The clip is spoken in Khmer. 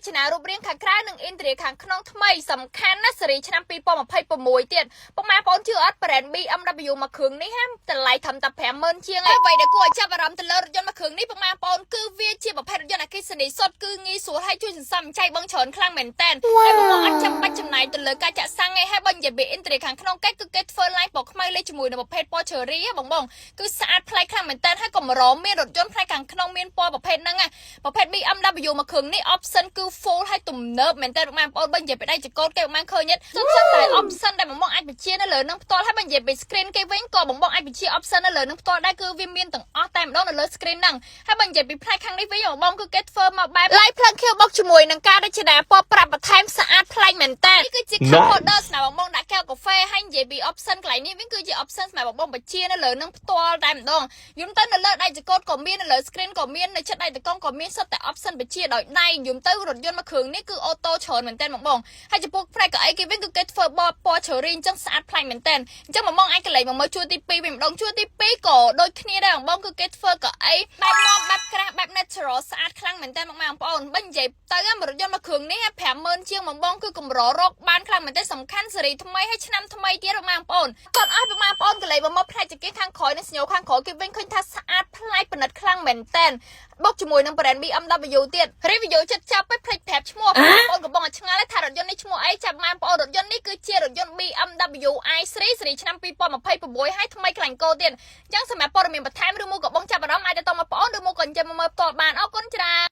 រចនារូបរាងខាងក្រៅនិង interior ខាងក្នុងថ្មីសំខាន់ណាស់ស៊េរីឆ្នាំ2026ទៀតពុកម៉ែបងប្អូនជឿអត់ brand BMW មួយគ្រឿងនេះហាតម្លៃត្រឹមតែ50000ជាងហើយអ្វីដែលគួរឲ្យចាប់អារម្មណ៍ទៅលើរថយន្តមួយគ្រឿងនេះពុកម៉ែបងប្អូនគឺវាជាប្រភេទរថយន្តអគ្គិសនីសុទ្ធគឺងាយស្រួលហើយជួយសន្សំចៃបងច្រើនខ្លាំងមែនតើតែបងអត់ចាំបាច់ចំណាយទៅលើការចាក់សាំងឯងហើយបើនិយាយពី interior ខាងក្នុងគេគឺគេធ្វើឡើងពណ៌ខ្មៅលេជាមួយនឹងប្រភេទពណ៌ cherry បងបងគឺស្អាតប្លែកខ្លាំងមែនតើហើយកម្រមានរថយន្តផ្នែកខាងក្នុងមានពណ៌ប្រភេទហ្នឹងណាប្រភេទ BMW មួយគ្រឿងនេះ option គឺ full ហើយទំនើបមែនតើបងប្អូនបើនិយាយពីដៃចកូតគេបងឃើញទេសុទ្ធសឹងតែ option ដែលបងបងអាចបញ្ជានៅលើនឹងផ្ទាល់ហើយបើនិយាយពី screen គេវិញក៏បងបងអាចបញ្ជា option នៅលើនឹងផ្ទាល់ដែរគឺវាមានទាំងអស់តែម្ដងនៅលើ screen ហ្នឹងហើយបើនិយាយពីផ្នែកខាងនេះវិញបងបងគឺគេធ្វើមកបែប light ភ្លើងខៀវបុកជាមួយនឹងការរចនាពណ៌ប្រាប់បន្ថែមស្អាតប្លែកមែនតើនេះគឺជា cup holder សម្រាប់បងបងដាក់កែវកាហ្វេហើយនិយាយពី option កន្លែងនេះវិញគឺជា option សម្រាប់បងបងបញ្ជានៅលើនឹងផ្ទាល់តែម្ដងយំទៅនៅលើដៃចកូតក៏មាននៅលើ screen ក៏មាននៅចិត្តដៃតកងក៏មានសុទ្ធតែ option បញ្ជាដោយដៃយំទៅរថយន្តមួយគ្រឿងនេះគឺ auto ច្រើនមែនតើបងបងហើយចំពោះផ្នែកកៅអីគេវិញគឺគេធ្វើបពណ៌ cherry អញ្ចឹងស្អាតប្លែកមែនតើអញ្ចឹងបងបងអាចកន្លែងមកមើលជួរទី2វិញម្ដងជួរទី2ក៏ដូចគ្នាដែរបងបងគឺគេធ្វើកៅអីបែបមុំបែបក្រាស់បែប natural ស្អាតខ្លាំងមែនតើបងប្អូនបើនិយាយទៅរថយន្តមួយគ្រឿងនេះ50000ជាងបងបងគឺកម្ររកបានខ្លាំងមែនតើសំខាន់ស៊េរីថ្មីហើយឆ្នាំថ្មីទៀតបងប្អូនគាត់អស់បងប្អូនកន្លែងមកមកផ្នែកចង្គៀងខាងក្រោយនិងសញ្ញោខាងក្រោយគេវិញឃើញថាស្អាតប្លែកពិនិត្យខ្លាំងមែនតើបុកជាមួយនឹង brand BMW ទៀត review ចិត្តចាប់ទៅភ្លេចប្រាប់ឈ្មោះបងប្អូនកំពុងតែឆ្ងល់ថារថយន្តនេះឈ្មោះអីចាប់បងប្អូនរថយន្តនេះគឺជារថយន្ត BMW i3 ស៊េរីឆ្នាំ2026ហើយថ្មីខ្លាញ់កោទៀតអញ្ចឹងសម្រាប់ព័ត៌មានបន្ថែមឬមួយក៏បងចាប់អារម្មណ៍អាចទៅតមកបងប្អូនឬមួយក៏អញ្ជើញមកមើលផ្ទាល់បានអរគុណច្រើន។